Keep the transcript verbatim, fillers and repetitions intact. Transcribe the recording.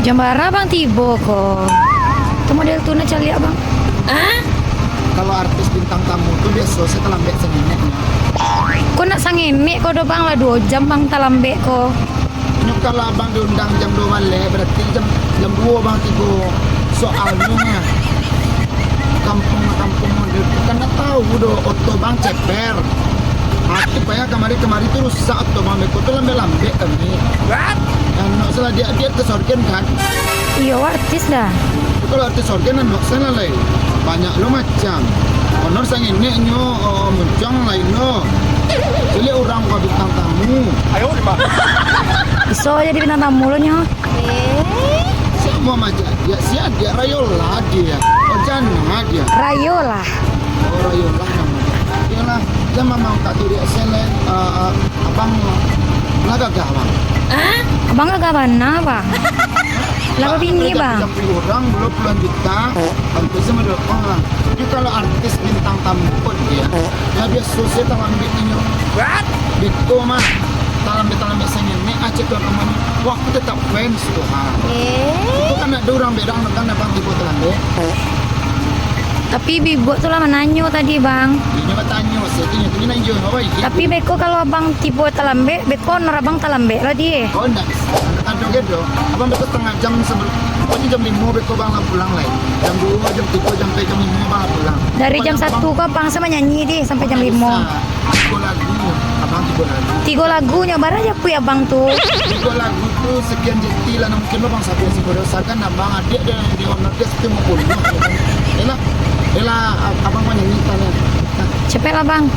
Jam bara abang tibo ko? Tu model tu nak caliak, Bang. Ah? Kalau artis bintang tamu tu biaso se talambek sangenek nyo. Ko nak sangenek ko do, Bang, lah duo jam, Bang, talambek ko. Nyo kalau abang diundang jam duo maleh, berarti jam, jam duo abang tibo. Soalnyo, kampuang-kampuang model tu kan ndak tahu do oto bang ceper. Mati payah kamari-kamari tu rusak oto bang beko tu lambek-lambek kami. What? Anu salah dia, dia ke sorgen kan? Iyo, artis dah. Kalau artis sorgen anu salah lai. Banyak lo macam. Honor sangenek nyo, oh, muncuang lain lo. Jadi orang ko bintang tamu. Ayo, lima. Iso jadi bintang tamu lo nyo. Eh? Siapa macam dia? Si dia rayolah dia. Oh, jana dia. Rayolah. Oh, rayolah namanya. Iyalah, dia memang tak diri selek, eh, eh, abang lah gagah, Bang. Ah? Abang gagah bana, Bang. Lah babini, Bang. Tapi orang dua puluh juta, hampir sama dua orang. Tapi kalau artis bintang tamu pun dia, ya biasa saya tak ambil inyo. What? Beko mah. Talambek-talambek sangenek, acek tuan rumahnya. Wah, aku tetap fans tu, ha. Eh? Itu kan ada orang berang kan abang tibo talambek. Tapi Bibok tu lah mananyo tadi, Bang. Inyo batanyo, sih, itu nyo, itu nyo, apa iki? Tapi beko kalau abang tibo talambek, beko honor abang talambek lah, die. Oh, ndak. Ado gedo. Abang beko setengah jam sebelum, pokoknya jam limo beko abang lah pulang lah. Jam duo, jam tigo, sampai jam limo abang lah pulang. Dari jam satu ko abang sama nyanyi, die, sampai jam limo. Tigo lagu, abang tigo lagu. Tigo lagu nyo, bara japuik abang tu? Tigo lagu tu sekian jeti lah, mungkin abang sabian si Korea Sagan, abang adiak dan di honor dia sekian limo puluh. Elah, elah, abang banyak minta lah. Cepet lah, Bang.